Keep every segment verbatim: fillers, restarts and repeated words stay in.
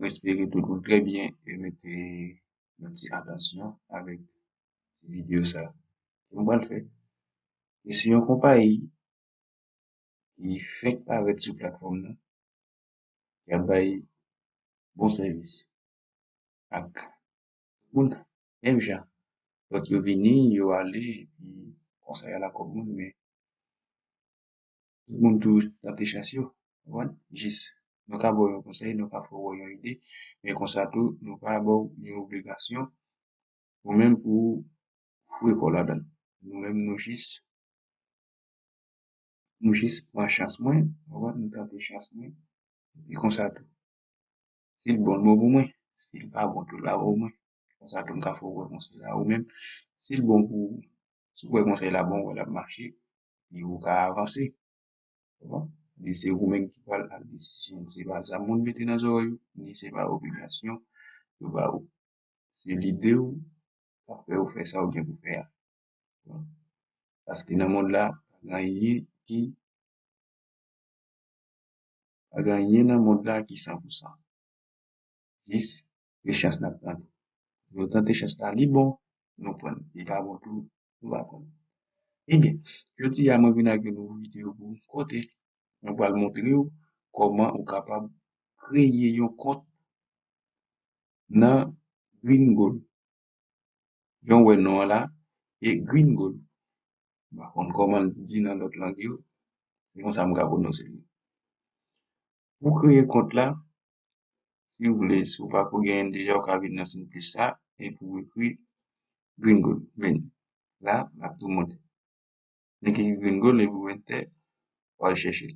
Mwen espere tout moun trè byen e mete yon ti atansyon avèk ti videyo sa a. Sa m pral fè, e si yon konpayi ki fenk parèt sou platfòm nan, ki ap bay bon sèvis ak moun menm jan. Lòt yo vini, yo ale, epi konsa y al ak kòb moun, men tout moun toujou tante chans yo. Ou konprann? Jis, nou ka ba w yon konsèy, nou ka fè w wè yon ide, men konsa tou, nou pa ba w yon obligasyon ou menm pou w foure kò w ladan l. Nou menm, nou jis, nou jis pran chans mwen, ou konprann, nou tante chans mwen, epi konsa tou. Si l bon, l bon pou mwen. Si l pa bon tou, l pa bon pou mwen. Konsa tou, m ka fè w wè konsèy la ou menm. Si l bon pou ou, si w wè konsèy la bon, w wè l ap mache, epi ou ka avanse. Ou konprann? Li se ou menm ki pral ak desizyon. Se pa zam moun mete nan zòrèy ou, ni se pa obligasyon yo ba ou. Se lide w k ap fè w fè sa w gen pou fè a. Paske nan mond la, pa gen anyen ki, pa gen anyen nan mond la ki san pou san. Jis, se chans n ap tante. Nou tante chans la, li bon, nou pran l. Li pa bon tou, nou pa pran l. Ebyen, jodi a, mwen vin ak yon nouvo videyo pou ou. Kote mwen pral montre w kòman ou kapab kreye yon kont nan Green Gold. Jan w wè non an la, e Green Gold. M pa konn kòman l di nan lòt lang yo, se konsa m ka pwononse l. Pou kreye kont la, si w vle, si w pa ko genyen l deja, ou ka vin nan siy plis sa, epi w ekri Green Gold. Men, la, l ap tou monte. Link ki Green Gold, epi w enter, w al chèche l.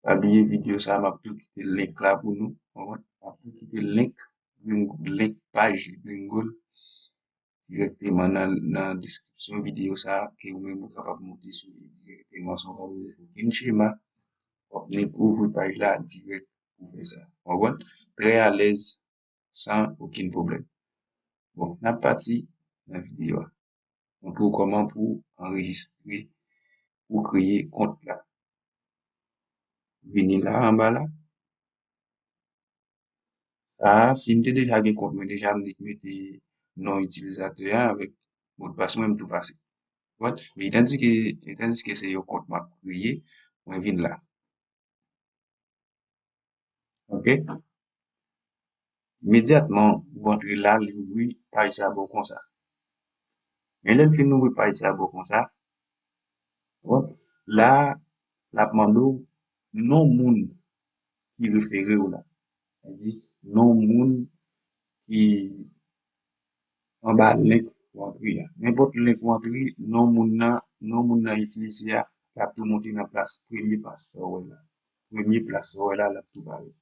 Pa bliye videyo sa, m ap tou kite link la pou nou. Ou konprann? M ap tou kite link, Green, link paj Green Gold dirèkteman nan, nan deskripsyon videyo sa, ke ou menm ou kapab monte sou li dirèkteman san w pa bezwen fè okenn chema. W ap nik ouvri paj la dirèk pou fè sa. Ou konprann? Trè alèz, san okenn pwoblèm. Bon, n ap pati nan videyo a. Montre w kòman pou anrejistre, pou kreye kont la. Vini la, anba la. Sa a, si m te deja gen kont mwen deja, m nik mete non itilizatè a avèk modpas mwen, m tou pase. But, men tandiske, tandiske se yon kont m ap kreye, mwen vin la. Ok? Imedyatman, ou antre la, li ouvri paj sa ba w konsa. Men lè l fin ouvri paj sa ba w konsa, bon, la, l ap mande w non moun ki refere w la. Sa di, non moun ki anba link ou antre a. Nenpòt link ou antre, non moun nan, non moun nan itilize a, l ap tou monte nan plas premye plas sa w wè la. Premye plas sa w wè la, l ap tou parèt.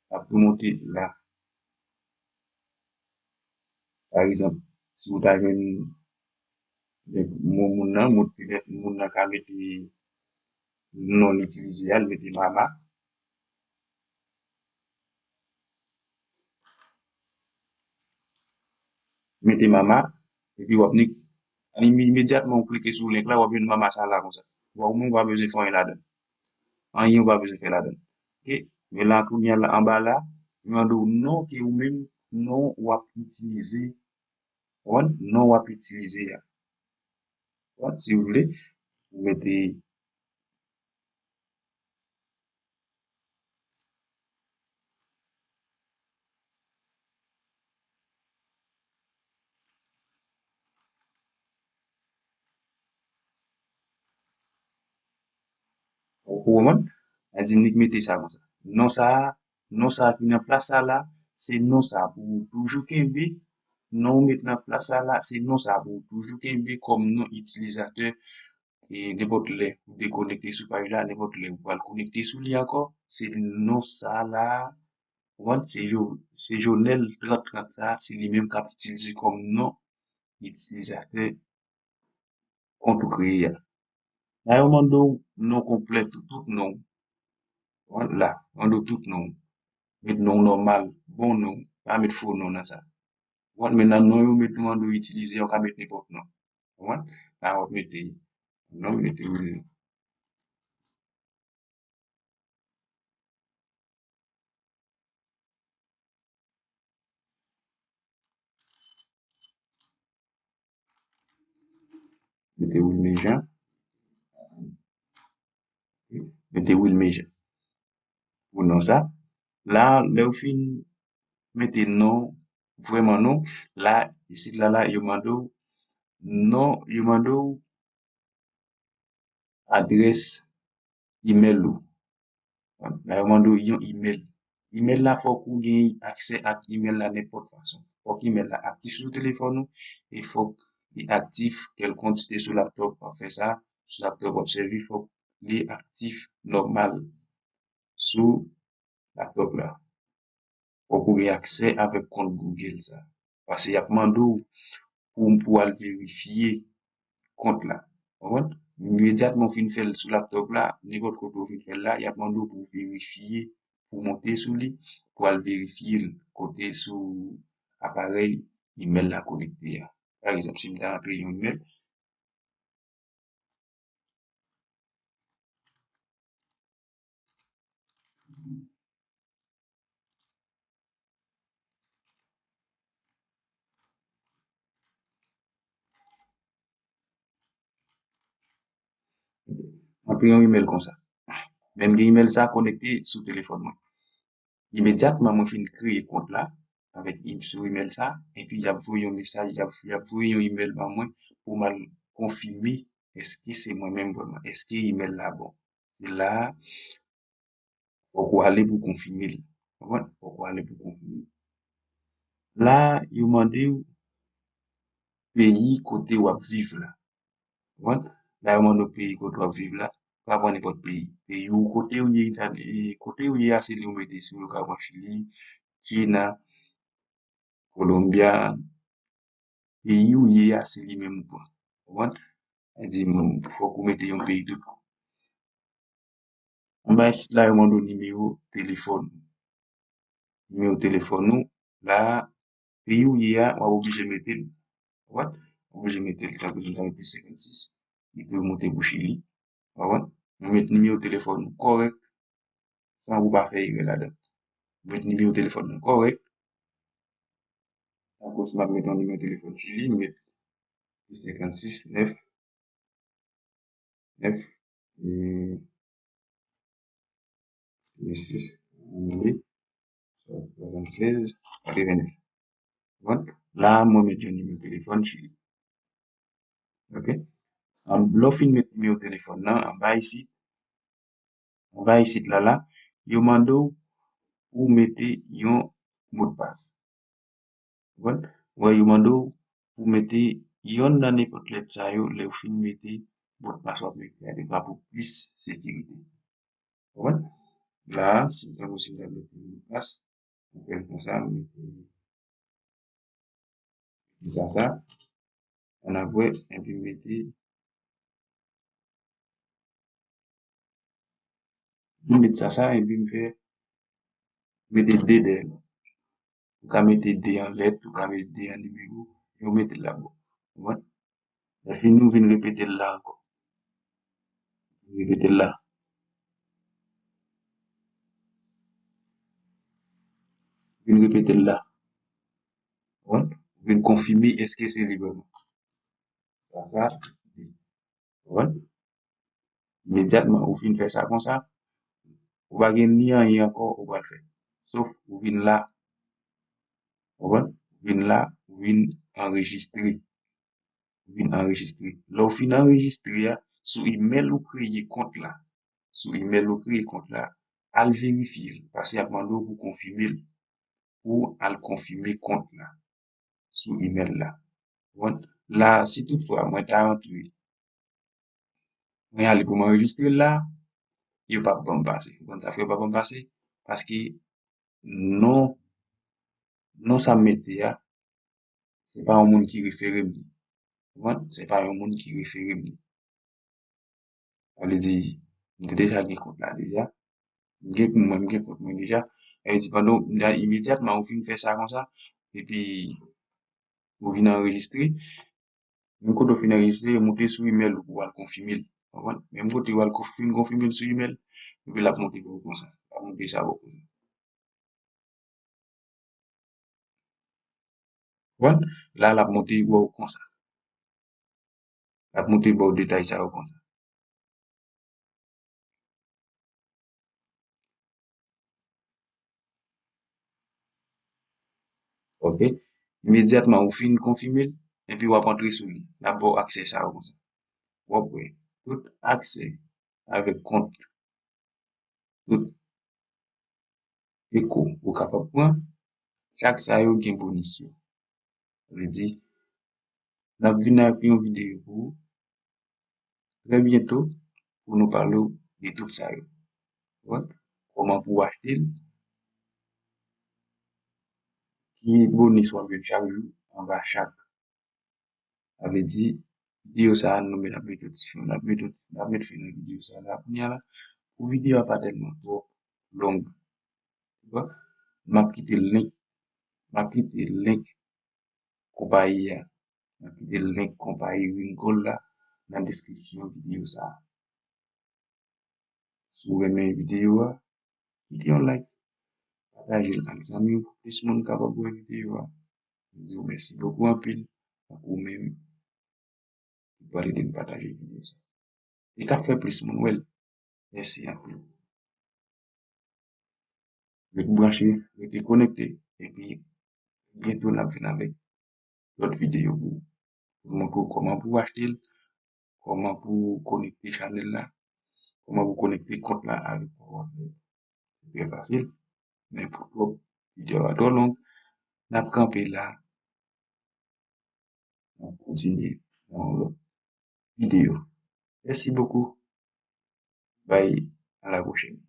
L ap tou monte la. Pa egzanp, si w ta jwenn link moun, moun nan, moun, petèt moun nan ka mete non l itilize a, l mete Mama. Mete Mama, epi w ap nik, imedyatman ou klike sou link la, w ap jwenn Mama sa la konsa. Ou menm ou pa bezwen fè anyen ladan l. Anyen ou pa bezwen fè ladan l. Ok? Men la, kounye a la, anba la, li mande w non ke ou menm, non w ap itilize, ou konprann? Non w ap itilize a. Bon, si w vle, ou mete Ou konprann? Sa di m nik mete sa konsa. Non sa a, non sa a ki nan plas sa la, se non sa a pou ou toujou kenbe. Non ou met nan plas sa la, se non sa a pou ou toujou kenbe kòm non itilizatè. E nenpòt lè ou dekonekte sou paj la, nenpòt lè ou pral konekte sou li ankò, se non sa la, ou konprann, se Jo-, se Jonel trant trant sa, se li menm k ap itilize kòm non itilizatè kont ou kreye a. La yo mande w non konplèt ou, tout non w. Ou konprann? La, mande w tout non w. Met non w nòmal, bon non w, pa met fo non nan sa. Ou konprann? Men nan non yo met nou mande w itilize, ou ka met nenpòt non. Ou konprann? La w ap mete non, mete Willy. Mete Wilmejan. Mete Wilmejan. Pou non sa. La, lè w fin mete non, vrèman non, la, isit la, la, yo mande w non, yo mande w adrès imèl ou. La, yo mande w yon imèl. Imèl la, fòk ou gen aksè ak imèl la nenpòt fason. Fòk imèl la aktif sou telefòn ou e fòk li aktif kèlkonk si te sou laptòp w ap fè sa, sou laptòp w ap sèvi, fòk li aktif nòmal sou laptòp la. Fòk ou gen aksè avèk kont Google sa. Paske y ap mande w pou, pou w al verifye kont la. Konprann? Imedyatman w fin fè l sou laptòp la, nenpòt kote w fin fè l la, y ap mande w pou w verifye, pou w monte sou li, pou w al verifye l kote sou aparèy imèl la konekte a. Pa egzanp, si m ta rantre yon imèl, Antre yon imèl konsa. Men m gen imèl sa konekte sou telefòn mwen. Imedyatman mwen fin kreye kont la avèk im-, sou imèl sa, epi y ap voye yon mesaj, y ap, y ap voye yon imèl ba mwen pou m al konfime èske se mwen menm vrèman, èske imèl la bon. Se la a, fòk ou ale pou konfime l. Konprann? Fòk ou ale pou konfime l. La, yo mande w peyi kote w ap viv la. Konprann? La, yo mande w peyi kote w ap viv la. Pa pran nenpòt peyi. Peyi w kote w ye, Itali, e, kote w ye a, se li w mete. Si w ka pran Chili, China, Colombia, peyi w ye a, se li menm ou pran. Konprann? Sa di, fòk ou mete yon peyi tout kou. Anba isit la, yo mande w nimewo telefòn ou. Nimewo telefòn ou, la, peyi w ye a, w ap oblije mete l. Konprann? W ap oblije mete l, tankou si w ta mete senkannsis, li pou monte pou Chili. Konprann? Ou met nimewo telefòn ou kòrèk, san ou pa fè erè ladan. Ou met nimewo telefòn ou kòrèk. Tankou si m ap mete yon nimewo telefòn Chili, m met plis senkannsis, nèf, nèf, e, vennsis, vennde, swasannsèz, katrevennèf. Konprann? La, mwen met yon nimewo telefòn Chili. Ok? An, lè w fin met nimewo telefòn nan, anba isit, anba isit la, la, yo mande w pou w mete yon modpas. Konprann? Wè, yo mande w pou w mete yonn nan nenpòt lèt sa yo, lè w fin mete modpas w ap mete a, se pa pou plis sekirite. Konprann? La, si m ta posib, m ta mete modpas, m fè l konsa, m mete Sa, sa. Ann ap wè, epi m mete, m mete sa, sa, epi m fè, mete de dèyè l. Ou ka mete de an lèt, ou ka mete de an nimewo, e ou mete l la bò. Konprann? Lè fini, ou vin repete l la ankò. Repete l la. Vin repete l la. Konprann? Vin konfime èske se li vrèman. Sa, sa. Konprann? Imedyatman, ou fin fè sa konsa, ou pa gen ni anyen ankò ou pral fè. Sof ou vin la. Konprann? Ou vin la, ou vin anrejistre. Ou vin anrejistre. Lè w fin anrejistre a, sou imèl ou kreye kont la, sou imèl ou kreye kont la, al verifye l, paske y ap mande w pou konfime l, pou al konfime kont la sou imèl la. Konprann? La, si toutfwa mwen ta rantre, mwen ale pou m anrejistre l la, yo p ap ban m pase. Konprann sa fè yo p ap ban m pase? Paske non, non sa m mete a, se pa yon moun ki refere m li. Konprann? Se pa yon moun ki refere m li. Sa vle di, m te deja gen kont la deja. M gen, mwen, m gen kont mwen deja. Sa vle di, pandan, imedyatman ou fin fè sa konsa, epi ou vin anrejistre, menm kote ou fin anrejistre, moute sou imèl ou pou w al konfime l. Konprann? Menm kote ou al konf-, fin konfime l sou imèl, epi l ap moute pou ou konsa. L ap moute sa pou ou konsa. Konprann? La, l ap monte, wè w konsa. L ap monte ba w detay sa yo konsa. Ok. Imedyatman ou fin konfime l, epi w ap antre sou li. L ap ba w aksè sa yo konsa. W ap wè tout aksè avèk kont, tout eko ou kapab pran, chak sa yo gen bonis yo. Sa vle di, n ap vin ak yon videyo pou ou trè byento pou nou pale w de tout sa yo. Kòman pou w achte l, ki bonis w ap jwenn chak jou anba chak. Sa vle di, videyo sa a, nou mèt ap mete, n ap mete, n ap mete fen nan videyo sa a la. Kounye a la, pou videyo a pa tèlman twòp long, m ap kite link, m ap kite link konpayi a, m ap kite link konpayi Ringgold la nan deskripsyon videyo sa a. Si w renmen videyo a, kite yon like, pataje l ak zanmi w pou plis moun kapab wè videyo a. M di w mèsi bokou anpil, ak ou menm ki pral ede m pataje videyo sa. E k ap fè plis moun wè l. Mèsi anpil. Ret branche, rete konekte, epi byento n ap vin avèk lòt videyo pou, pou montre w kòman pou w achte l, kòman pou w konekte chanèl la, kòman pou w konekte kont la avèk Power Play. Se trè fasil, men pou twòp videyo a twò long, n ap kanpe la. N ap kontinye nan yon lòt videyo. Mèsi bokou. Bye, à la prochaine.